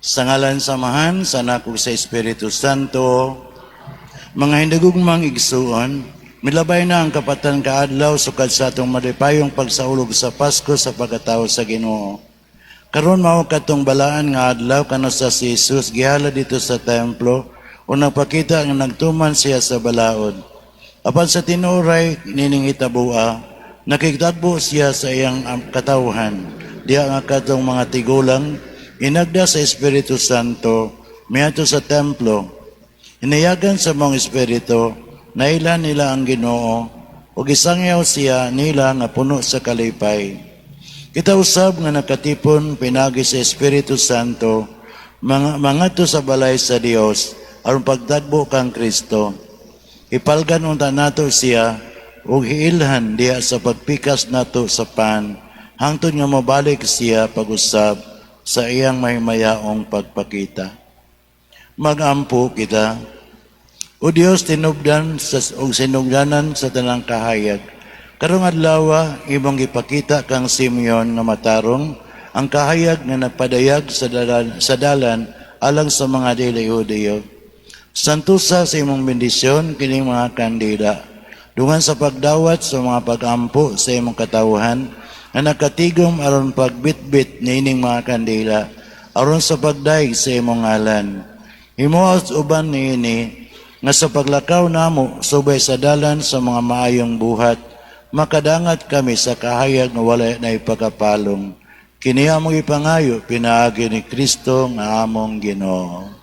Sa ngalan sa Amahan, sa Anak ug sa Espiritu Santo, mga hinigugmang igsuon, milabay na ang kapatan ka adlaw sukad sa atong malipayong pagsaulog sa Pasko sa pagkatao sa Ginoo. Karon mao katong balaan nga adlaw kanus-a si Jesus gihalad didto sa templo o nagpakita nga nagtuman siya sa balaod. Apan sa tinuoray nining hitaboa, nakigtagbo siya sa iyang katawhan. Diha nga katong mga tigulang inagda sa Espiritu Santo miadto sa templo. Hinayagan sa maong espiritu, nailhan nila ang Ginoo ug gisangyaw siya nila nga puno sa kalipay. Kita usab nga nakatipon pinaagi sa Espiritu Santo mga mangadto sa balay sa Dios aron pagtagbo kang Kristo. Ipalgan unta nato siya ug hiilhan diha sa pagpikas nato sa pan hangtod nga mobalik siya pag-usab sa iyang mahimayaong pagpakita. Magampo kita. O Dios, tinubdan sa ug sinugdanan sa tanang kahayag. Karong adlaw imong gipakita kang Simeon nga matarong ang kahayag nga nagpadayag sa dalan alang sa mga dili Hudiyo. Santusa sa imong bendisyon kining mga kandila. Dungan sa pagdawat sa mga pagampo sa imong katawhan nga nakatigom aron pagbitbit niining mga kandila aron sa pagdayeg sa imong ngalan. Himoa uban niini nga sa paglakaw namo subay sa dalan sa mga maayong buhat, makadangat kami sa kahayag nga wala nay pagkapalong. Kini among ipangayo pinaagi ni Kristo nga among Ginoo.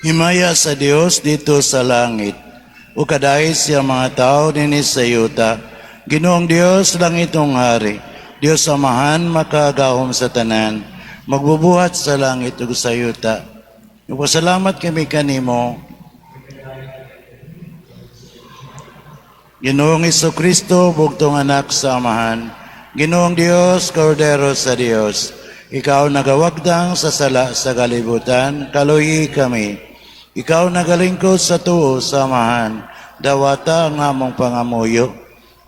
Himaya sa Dios didto sa langit ug kadayig sa mga tao dinhi sa yuta. Ginoong Dios, langitong hari, Dios Amahan makagagahom sa tanan, magbubuhat sa langit ug sa yuta. Nagpasalamat kami kanimo, Ginoong Kristo, bugtong anak sa Amahan, Ginoong Dios, Kordero sa Dios, ikaw nagawagdang sa sala sa kalibutan, kaluyi kami. Ikaw nagalingkod sa tuo sa Amahan, dawata ang among pangamuyo.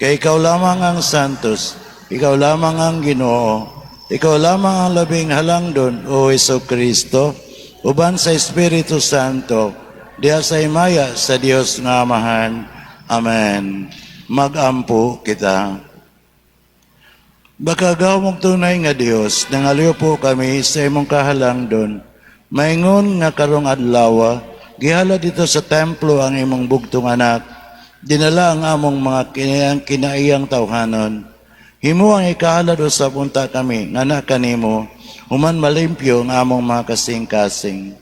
Kay ikaw lamang ang santos, ikaw lamang ang Ginoo, ikaw lamang ang labing halangdon, O Hesu Kristo, uban sa Espiritu Santo, diha sa himaya sa Dios nga Amahan. Amen. Magampo kita. Makagagahom tunay nga Dios, nangaliw po kami sa imong kahalangdon. Maingon nga karong adlaw, gihalad didto sa templo ang imong bugtong anak. Dinala ang among mga kinaiyang tawhanon. Himo ang ikahalad usab unta kami nga na kanimo, human malimpyo ang among mga kasing-kasing.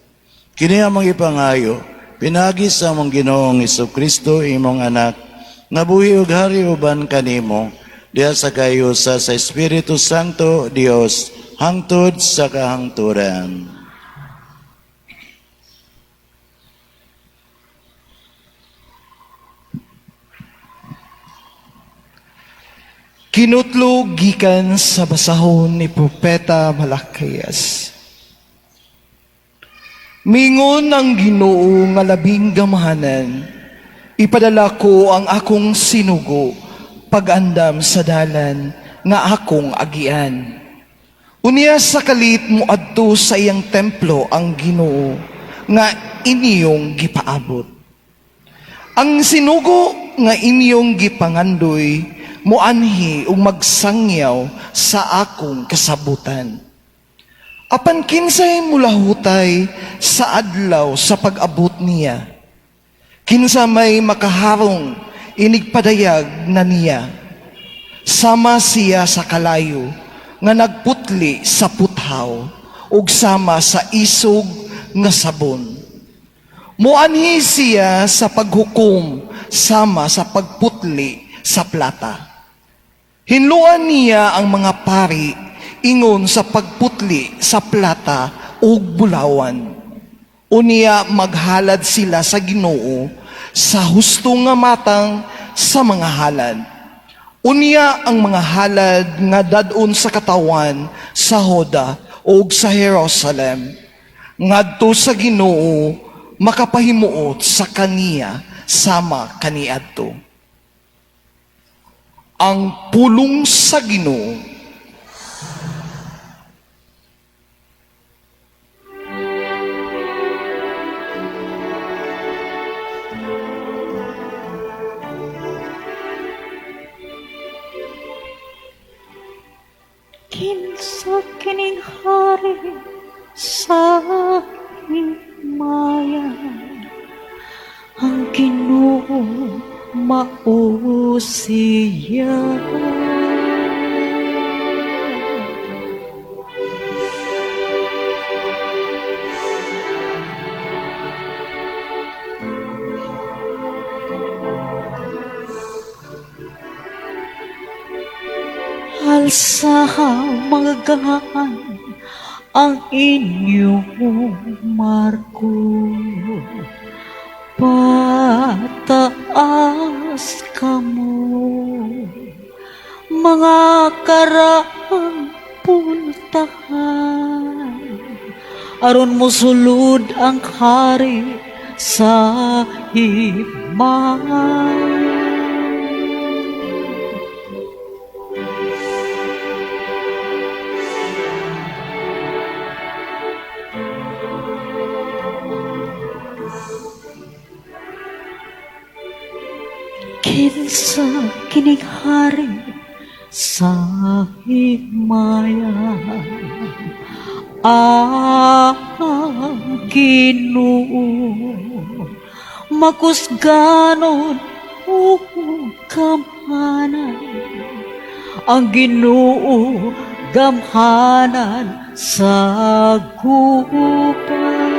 Kini among ipangayo, pinaagi sa among Ginoong Kristo, imong anak, nga buhi ug hari uban kanimo, diha sa kahiusa sa Espiritu Santo, Dios, hangtod sa kahangturan. Kinutlo gikan sa basahon ni Propeta Malakias. Mingon ang Ginoo nga labing gamhanan, ipadala ko ang akong sinugo pag-andam sa dalan nga akong agian. Unya sa kalit moadto sa iyang templo ang Ginoo nga inyong gipaabot. Ang sinugo nga inyong gipangandoy moanhi ug magsangyaw sa akong kasabutan. Apan kinsay mulahutay sa adlaw sa pag-abot niya? Kinsa may makaharong inigpadayag na niya? Sama siya sa kalayo nga nagputli sa puthaw ug sama sa isog nga sabon. Moanhi siya sa paghukom sama sa pagputli sa plata. Hinluan niya ang mga pari ingon sa pagputli sa plata ug bulawan. Unya maghalad sila sa Ginoo sa husto nga matang sa mga halad. Unya ang mga halad nga dad-on sa katawan sa Juda ug sa Jerusalem ngadto sa Ginoo makapahimuot sa kaniya sama kaniadto. Ang pulong sa Ginoo. Kinsa kining hari sa himaya? Ang Ginoo mao siya. Alsaha mga ganghaan ang inyong marko. Pataas kamo, mga karaang pultahan, aron mosulod ang hari sa himay. Kinsa kining hari sa himaya? Ang Ginoo makusganon ug gamhanan. Ang Ginoo gamhanan sa gubat.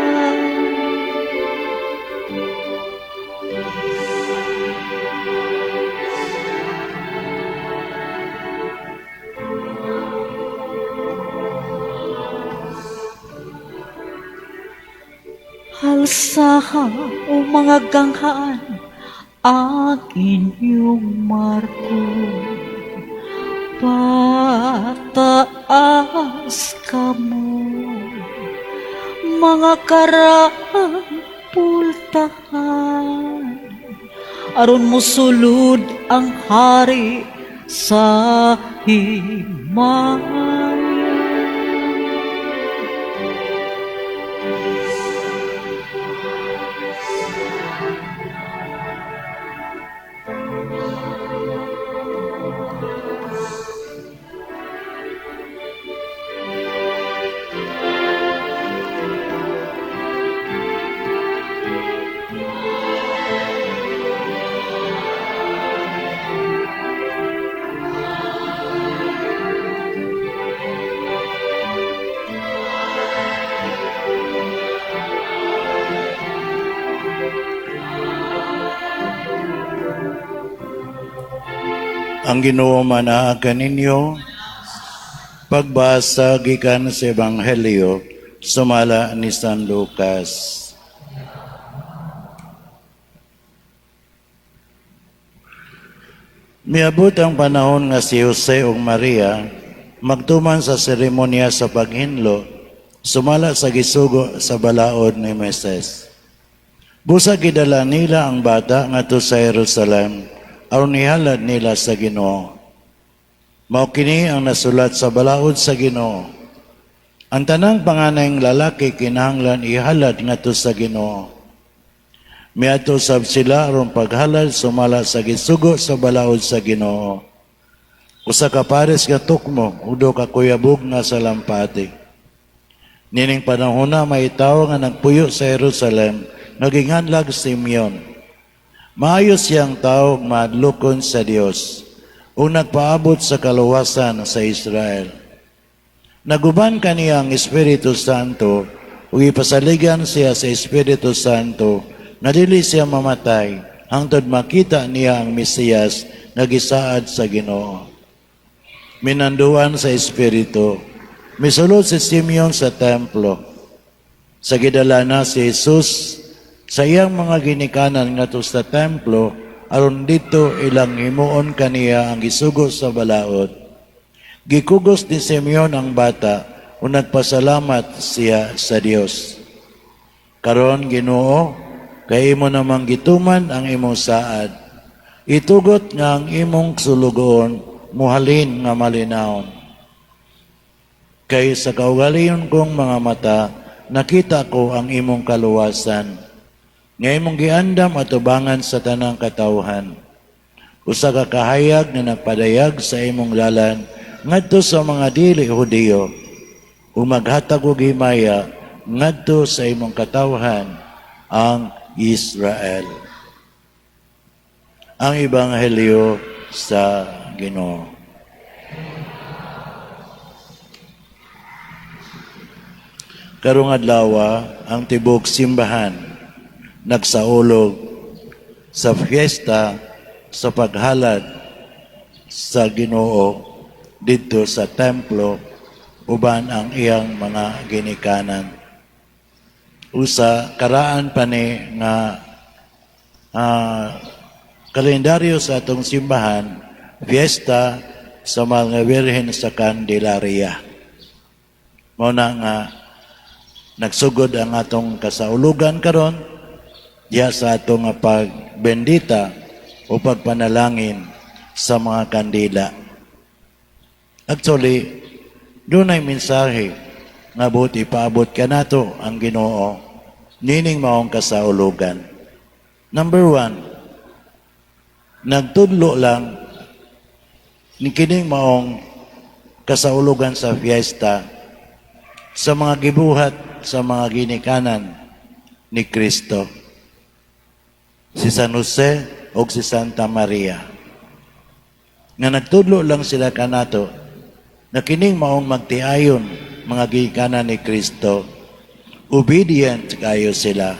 Alsaha o mga ganghaan ang inyong marko. Pataas kamo, mga karaang pultahan, aron mosulod ang hari sa himay. Ang Ginoo manaa kaninyo. Pagbasa gikan sa Ebanghelyo sumala ni San Lucas. Miabot ang panahon nga si Jose ug Maria magtuman sa seremonya sa paghinlo sumala sa gisugo sa balaod ni Moises. Busa gidala nila ang bata ngadto sa Jerusalem aron ihalad nila sa Ginoo. Mao kini ang nasulat sa balaod sa Ginoo. Ang tanang panganayng lalaki kinahanglan ihalad ngadto sa Ginoo. Miadto sab sila aron paghalad sumala sa gisugo sa balaod sa Ginoo. Usa ka pares nga tukmo ug duha ka kuyabog nga salampati. Nining panahona may tawo nga nagpuyo sa Jerusalem nga ginganlag Simeon. Maayo siyang tawo ug mahadlokon sa Dios ug nagpaabot sa kaluwasan sa Israel. Naguban kaniya ang Espiritu Santo ug ipasaligan siya sa Espiritu Santo nga dili siya mamatay hangtod makita niya ang Mesiyas nga gisaad sa Ginoo. Minanduan sa Espiritu, misulod si Simeon sa templo. Sa gidala na si Jesus sa iyang mga ginikanan ngadto sa templo aron didto ilang himuon kaniya ang gisugo sa balaod. Gikugos ni Simeon ang bata ug nagpasalamat siya sa Dios. Karon, Ginoo, kay imo namang gituman ang imong saad, itugot nga ang imong sulugoon muhalin nga malinawon. Kay sa kaugalingon kong mga mata, nakita ko ang imong kaluwasan, nga imong giandam atubangan sa tanang katawhan. Usa ka kahayag nga nagpadayag sa imong dalan ngadto sa mga dili Hudiyo ug maghatag og himaya ngadto sa imong katawhan ang Israel. Ang Ebanghelyo sa Ginoo. Karong adlaw, ang tibok simbahan nagsaulog sa fiesta sa paghalad sa Ginoo didto sa templo uban ang iyang mga ginikanan. Usa karaan pa ni nga kalendaryo sa atong simbahan, fiesta sa mga Birhen sa Candelaria. Mao na nga nagsugod ang atong kasaulugan karon diha sa atong nga pagbendita o pagpanalangin sa mga kandila. Actually, dunay mensahe nga buot ipaabot kanato ang Ginoo nining maong kasaulugan. Number one, nagtudlo lang ni kining maong kasaulugan sa fiesta sa mga gibuhat sa mga ginikanan ni Kristo. Si San Jose o si Santa Maria. Nga nagtudlo lang sila kanato na kining maong magtiayon mga ginikanan ni Kristo, obedient kayo sila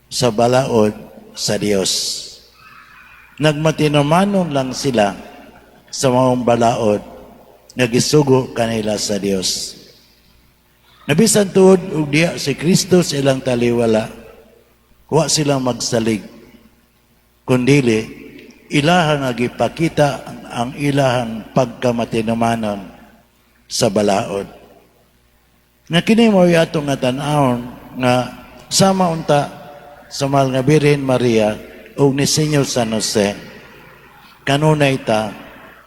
sa balaod sa Dios. Nagmatinumanon lang sila sa maong balaod nga gisugo kanila sa Dios. Nabisan tuod og diha si Kristo sa ilang taliwala, wa silang magsalig. Kundili, ilahang nga gipakita ang ilahang pagkamatinumanon sa balaod. Nga kini mo ato nga tan-awon nga sama unta sa mahal nga Birhen Maria ug ni Senyor San Jose. Kanunay ta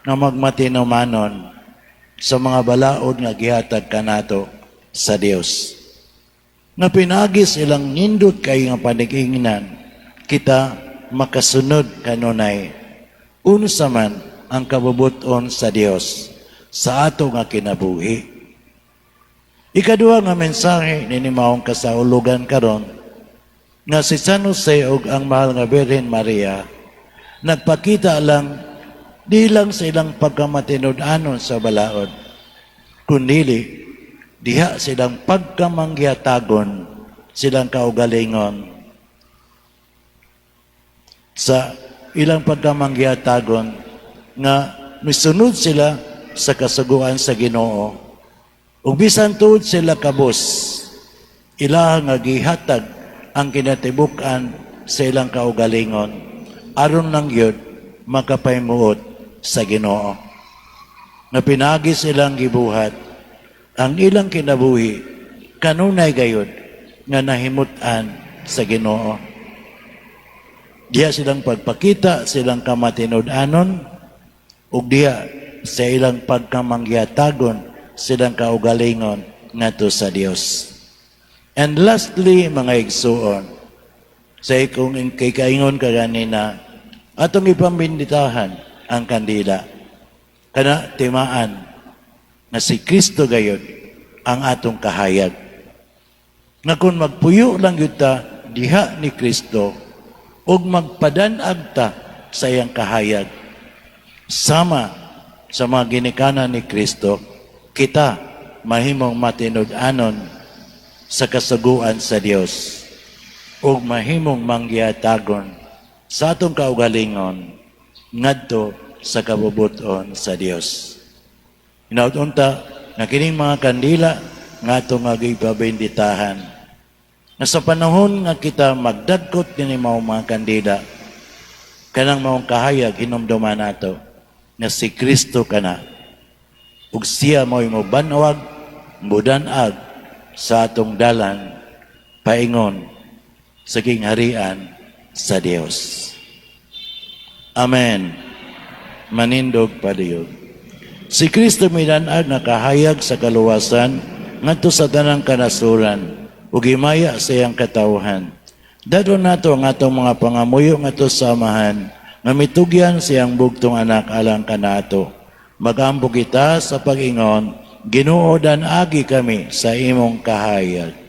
nga magmatinumanon sa mga balaod nga gihatag kanato sa Dios. Nga pinaagi sa ilang nindot kay nga panig-ingnan, kita makasunod kanunay unsa man ang kabubuton sa Dios sa ato nga kinabuhi. Ikaduha nga mensahe nini maong kasaulugan karon nga si San Jose ug ang mahal nga Birhen Maria nagpakita lang di lang sa ilang pagkamatinud-anon sa balaod, kundili diha silang pagkamangyatagon silang kaugalingon. Sa ilang pagkamangyatagon nga misunod sila sa kasuguan sa Ginoo. Ug bisan tuod sila kabos, ila nga gihatag ang kinatibuk-an sa ilang kaugalingon aron lang gyud makapahimuot sa Ginoo. Nga pinaagi silang gibuhat ang ilang kinabuhi kanunay gayud nga nahimut-an sa Ginoo. Diha silang pagpakita silang kamatinud-anon ug diha sa ilang pagkamangyatagon silang kaugalingon ngadto sa Dios. And lastly, mga igsuon, sa ikong kay kaingon kaganina, atong ipambinditahan ang kandila. Kana timaan nga si Kristo gayod ang atong kahayag. Nga kung magpuyo lang gyud ta diha ni Kristo ug magpadanag ta sa iyang kahayag, sama sa mga ginikanan ni Kristo, kita mahimong matinud-anon sa kasuguan sa Dios ug mahimong mangyatagon sa atong kaugalingon ngadto sa kabubuton sa Dios. Hinaut unta nga kining mga kandila nga atong nga gipabenditahan, nga sa panahon nga kita magdagkot kini mao mga kandila, kanang maong kahayag hinumduman nato nga si Kristo kana ug siya mao'y mobanwag, mudanag sa atong dalan paingon sa gingharian sa Dios. Amen. Manindog padayog. Si Kristo midanag nga kahayag sa kaluwasan ngadto sa tanang kanasuran ug himaya sa iyang katawhan. Dadon nato ang atong mga pangamuyo ngadto sa Amahan nga mitugyan siyang bugtong anak alang kanato. Magampo kita sa pag-ingon, Ginoo, dan-agi kami sa imong kahayag.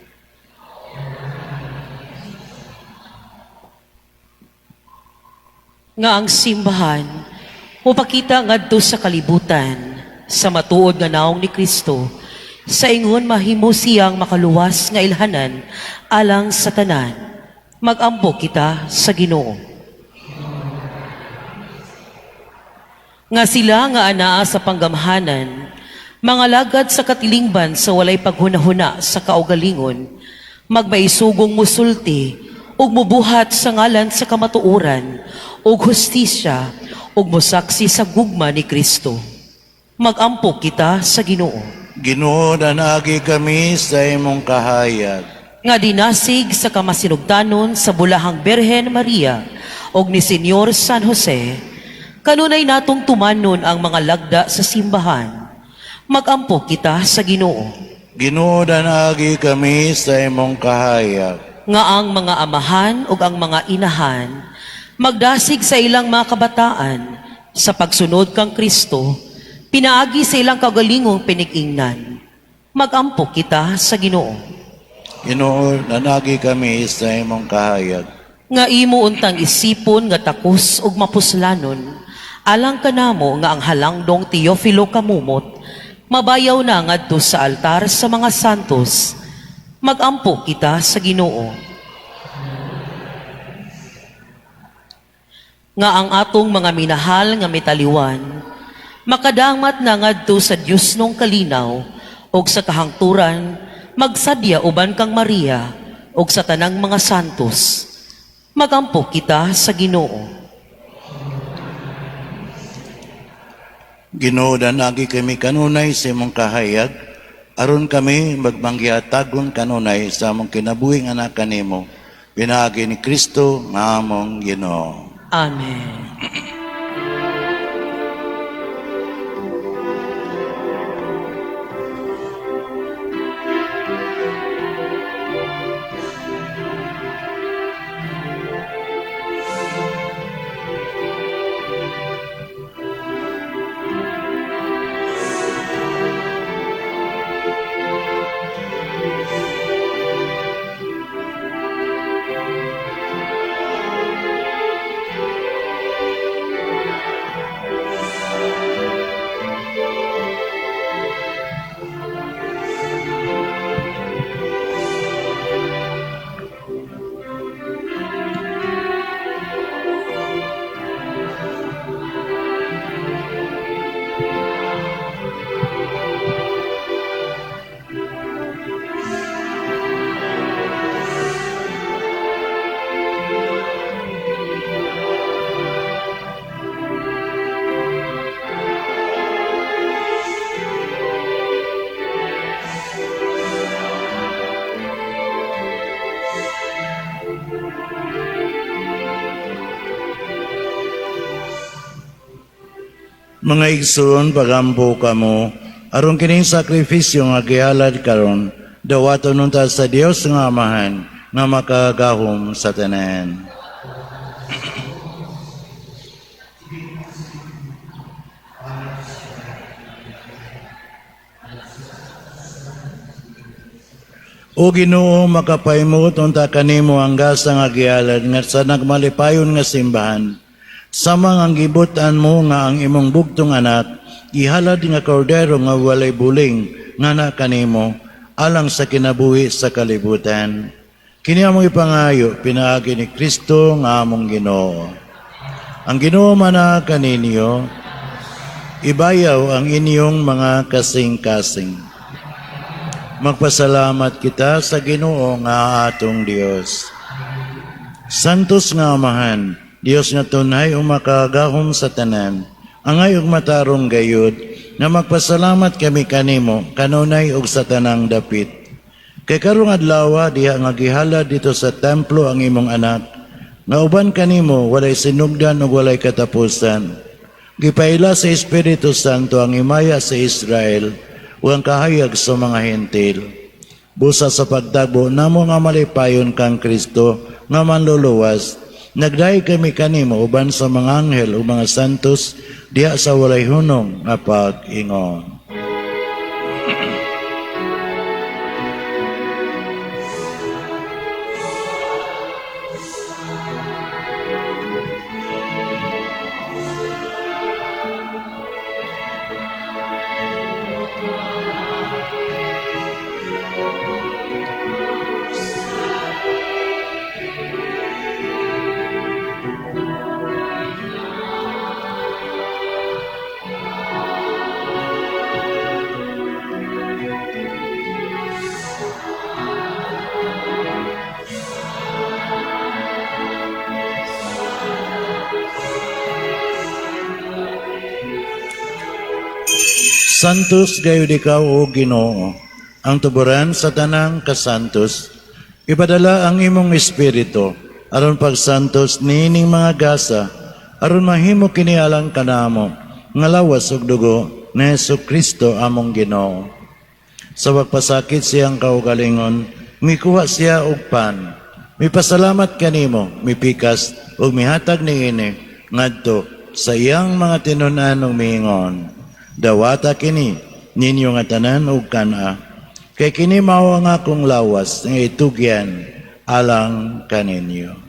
Nga ang simbahan mupakita ngadto sa kalibutan sa matuod nga naong ni Kristo, sa ingon mahimo siyang makaluwas nga ilhanan alang sa tanan. Magampo kita sa Ginoo. Nga sila nga anaa sa panggamhanan, mangalagad sa katilingban sa walay paghunahuna sa kaugalingon, magmaisugong musulti ug mubuhat sa ngalan sa kamatuoran ug hustisya ug mosaksi sa gugma ni Kristo. Magampo kita sa Ginoo. Ginoo, danagi kami sa imong kahayag. Nga dinasig sa kamasinugtanon sa Bulahang Birhen Maria ug ni Senyor San Jose, kanunay natong tumanon ang mga lagda sa simbahan. Magampo kita sa Ginoo. Ginoo, danagi kami sa imong kahayag. Nga ang mga amahan ug ang mga inahan magdasig sa ilang mga kabataan sa pagsunod kang Kristo, pinaagi sa ilang kagalingong pinikingnan. Magampo kita sa Ginoo. Ginoo, danagi kami sa imong kahayag. Nga imo untang isipon nga takos ug mapuslanon, alang kanamo nga ang halangdong Teofilo Camomot mabayaw na ngadto sa altar sa mga santos. Magampo kita sa Ginoo. Nga ang atong mga minahal nga mitaliwan makadamat na ngadto sa Dios nung kalinaw ug sa kahangturan magsadya uban kang Maria ug sa tanang mga santos. Magampo kita sa Ginoo. Ginoo, danagi kami kanunay sa imong kahayag, aron kami magmangyatagon kanunay sa among kinabuhing anak kanimo, pinaagi ni Kristo nga among Ginoo. Amen. Mga igsoon, pagampo kamo, aron kining sakripisyo nga gihalad karon, dawaton unta sa Dios nga Amahan nga makagahom sa tanan. O Ginoo, makapahimuot unta kanimo ang gasa nga gihalad nga sa nagmalipayon nga simbahan. Samang ang gibutan mo nga ang imong bugtong anak, ihalad nga kordero nga walay buling nga na kanimo alang sa kinabuhi sa kalibutan. Kini among ipangayo pinaagi ni Kristo nga among Ginoo. Ang Ginoo man kaninyo, ibayaw ang inyong mga kasing-kasing. Magpasalamat kita sa Ginoo nga atong Dios. Santos nga Amahan, Dios nga tunay ug makagahom sa tanan, angay ug matarong gayud nga magpasalamat kami kanimo kanunay ug sa tanang dapit. Kay karong adlaw diha nga gihalad dito sa templo ang imong anak, nga uban kanimo walay sinugdan ug walay katapusan. Gipaila sa Espiritu Santo ang himaya sa Israel ug ang kahayag sa mga Hentil. Busa sa pagtagbo namo nga malipayon kang Kristo nga manluluwas, nagdayeg kami kanimo uban sa mga anghel ug mga santos diha sa walay hunong nga pag-ingon. Santos gayud ikaw, o Ginoo, ang tuburan sa tanang kasantos. Ipadala ang imong espiritu aron pagsantos niining mga gasa, aron mahimo kini alang kanamo nga lawas ug dugo ni Hesus Kristo among Ginoo. Sa pagpasakit siyang kaugalingon, mikuha siya og pan. Mipasalamat kanimo, mipikas ug mihatag niini ngadto sa iyang mga tinun-an ug miingon: "Dawata kini ninyo nga tanan ug kan-a. Kay kini mao ang akong lawas nga itugyan alang kaninyo."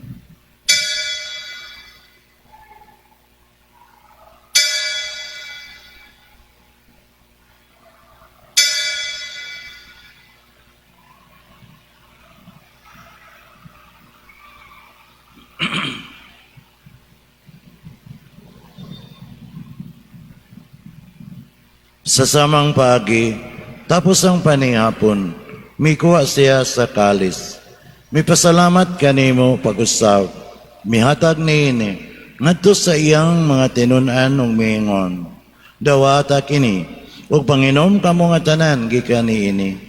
Sa samang paagi, tapos ang panihapon, mikuha siya sa kalis. Mipasalamat kanimo pag-usab, mihatag niini ngadto sa iyang mga tinun-an ug miingon: "Dawata kini ug panginom kamo nga tanan gikan niini.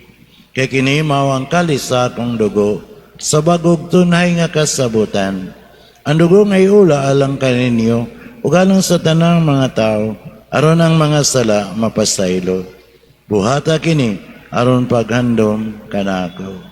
Kay kini mao ang kalis sa akong dugo sa bag-ong tunhay nga kasabutan. Ang dugo nga iula alang kaninyo ug alang sa tanang mga tawo aron ang mga sala mapasaylo. Buhata kini aron paghandom kanako."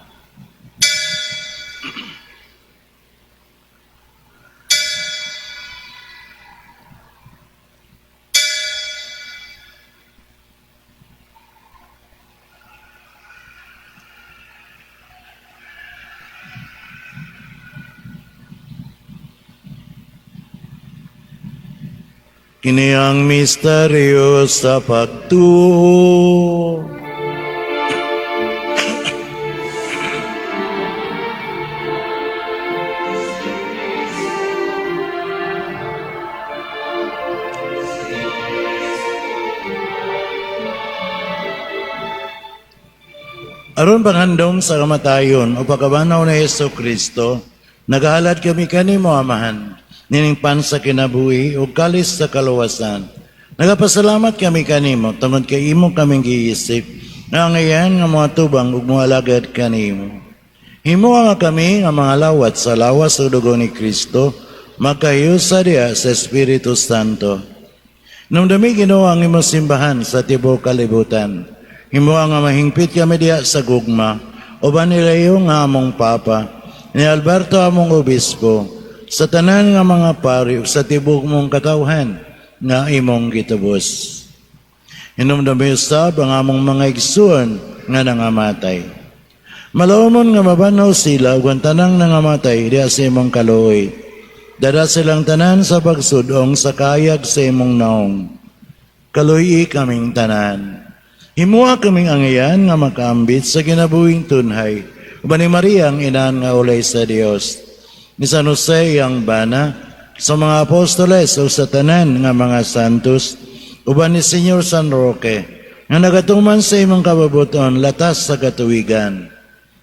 Kini ang misteryo sa pagtuo. Aron panghandom sa kamatayon o pagkabanhaw ni Hesus Kristo, nagahalad kami kanimo, Amahan, nining pan sa kinabuhi ug kalis sa kaluwasan. Nagapasalamat kami kanimo tungod kay imo kaming giisip nga angayan nga moatubang ug moalagad kanimo. Himoa nga kami nga mga lawat sa lawas ug dugo ni Kristo, makahiusa diha sa Espiritu Santo. Hinumdumi, Ginoo, ang imong simbahan sa tibuok kalibutan. Himoa nga mahingpit kami diha sa gugma. Uban ni Leo nga among Papa, ni Alberto among Obispo, sa tanan nga mga pari ug sa tibuok mong katawhan nga imong gitubos. Hinumdumi usab ang among mga igsuon nga nangamatay. Malawomon nga mabanhaw sila ug ang tanang nangamatay diha sa imong kaluoy. Dad-a silang tanan sa pagsud-ong sa kaayag sa imong naong. Kaluy-i kaming tanan. Himoa kaming angayan nga makaambit sa kinabuhing tunhay. Uban ni Maria ang inahan nga ulay sa Dios. Ni San Jose iyang bana, sa mga apostoles ug sa tanan nga mga santos, uban ni Señor San Roque, nga nagatuman sa imong kabubuton latas sa katuwigan.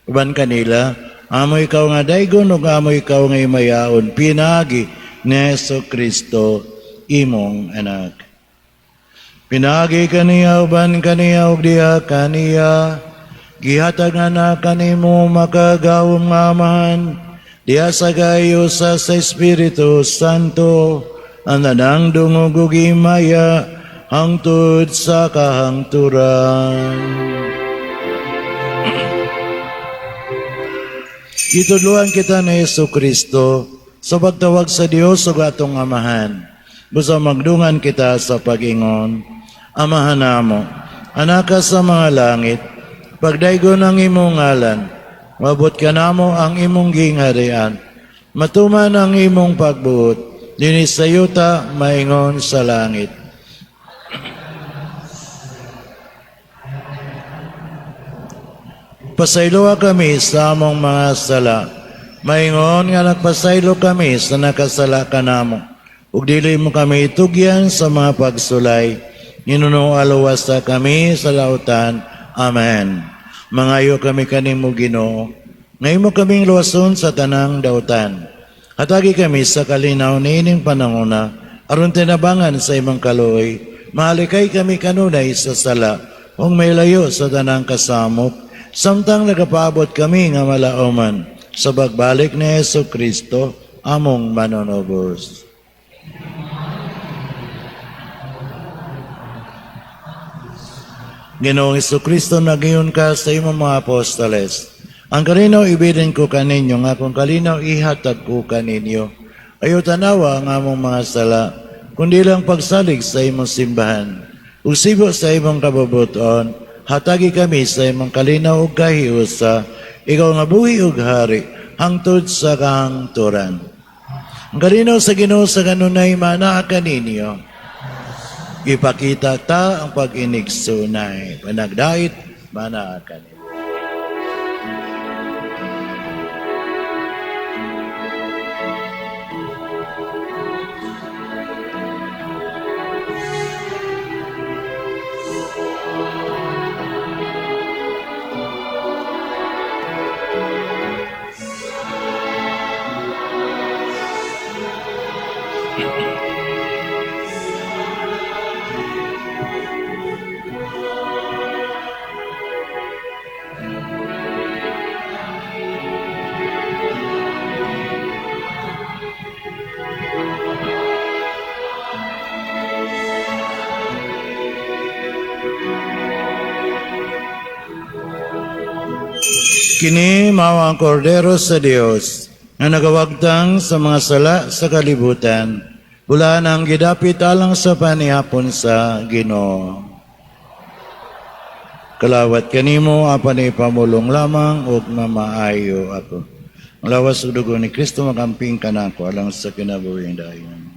Uban kanila, amo ikaw nga daygon ug amo ikaw nga imayaon, pinaagi ni Hesu Kristo, imong anak. Pinaagi kaniya, uban kaniya, ug diha kaniya, gihatag nga na kanimo makagagahom nga Amahan, diha sa kahiusa sa Espiritu Santo, ang tanang dungog ug himaya hangtod sa kahangturan. Gitudloan kita ni Hesu Kristo sa pagtawag sa Dios ug atong Amahan. Busa magdungan kita sa pag-ingon, Amahan namo, anaa ka sa mga langit, pagdaygon ang imong ngalan, moabot kanamo ang imong gingharian, matuman ang imong pagbuot, dinhi sa yuta maingon sa langit. Pasayloa kami sa among mga sala, maingon nga nagpasaylo kami sa nakasala kanamo. Ug dili mo kami itugyan sa mga pagsulay. Hinunoa luwasa kami sa lautan. Amen. Mangayo kami kanimo, Ginoo, nga imo kaming luwason sa tanang dautan. Hatagi kami sa kalinaw niining panahona, aron tinabangan sa imong kaluoy, mahalikay kami kanunay sa sala, ug mailayo sa tanang kasamok, samtang nagapaabot kami nga malauman sa pagbalik ni Hesu Kristo, among manunubos. Ginoong Kristo, nag-ingon ka sa imong mga apostoles, "Ang kalinaw ibilin ko kaninyo, nga akong kalinaw ihatag ko kaninyo. Ayaw tanawa ang among mga sala, kundi lang pagsalig sa imong simbahan. Ug sibo sa imong kabubuton, hatagi kami sa imong kalinaw ug kahiusa, ikaw nga buhi ug hari, hangtod sa kahangturan." Ang kalinaw sa Ginoo sa kanunay manaa kaninyo. Ipakita ta ang pag-inigsunay. Panagdait, manaa kaninyo. Kini mao ang kordero sa Dios nga nagawagtang sa mga sala sa kalibutan. Bulahan ang gidapit alang sa panihapon sa Ginoo. Kalawat kanimo apan ipamulong lamang ug mamaayo ako. Ang lawas ug dugo ni Kristo magamping kanako alang sa kinabuhing dayon.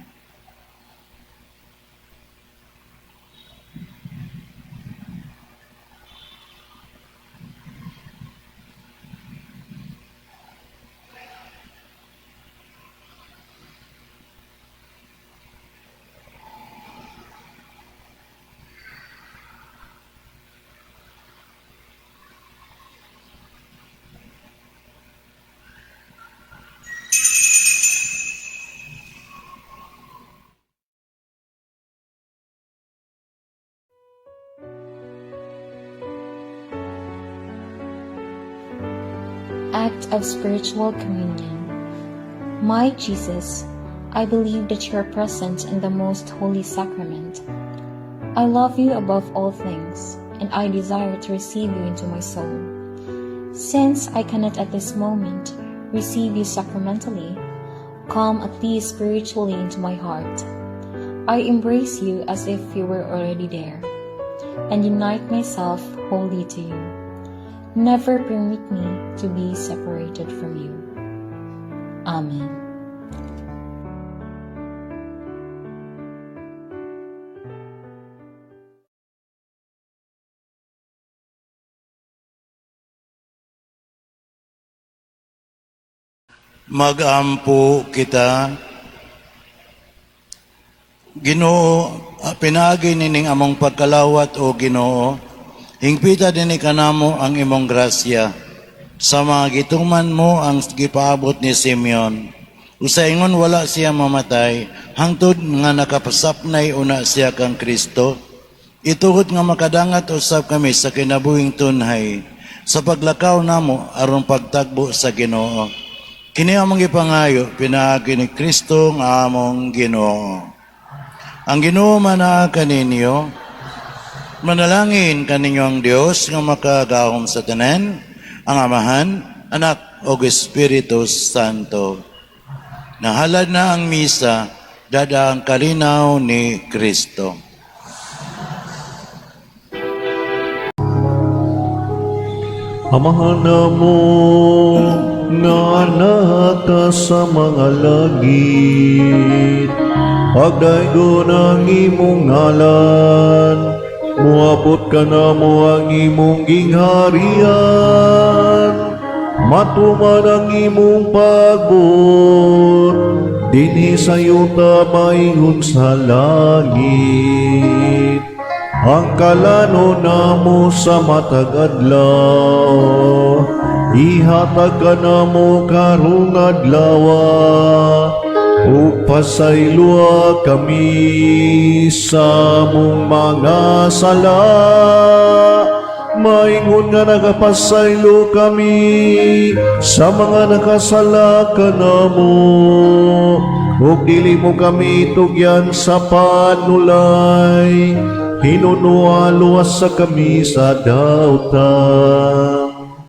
Act of Spiritual Communion. My Jesus, I believe that you are present in the most holy sacrament. I love you above all things, and I desire to receive you into my soul. Since I cannot at this moment receive you sacramentally, come at least spiritually into my heart. I embrace you as if you were already there, and unite myself wholly to you. Never permit me to be separated from you. Amen. Magampo kita. Ginoo, pinaagi nining among pagkalawat, o Ginoo, hingpita dinhi kanamo ang imong grasya sa mga gituman mo ang gipaabot ni Simeon. Sa ingon wala siya mamatay hangtod nga nakapasapnay una siya kang Kristo. Itugot nga makadangat usab kami sa kinabuhing tunhay sa paglakaw namo aron pagtagbo sa Ginoo. Kini among gipangayo pinaagi ni Kristo nga among Ginoo. Ang Ginoo manaa kaninyo. Manalangin kaninyo ang Dios nga makagahom sa tanan, ang Amahan, Anak ug Espiritu Santo. Nahalad na ang misa, dada ang kalinaw ni Kristo. Amahan namo nga naa ka sa mga langit, pagdaygon ang imong ngalan, muabot kanamo ang imong gingharian, matuman ang imong pagbuot, dinhi sa yuta maingon sa langit. Ang kalanon namo sa matag adlaw, ihatag kanamo karong adlawa, ug pasayloa kami sa among mga sala, maingon nga nagapasaylo kami sa mga nakasala kanamo, ug dili mo kami tugyan sa panulay, hinunoa luwasa kami sa dautan.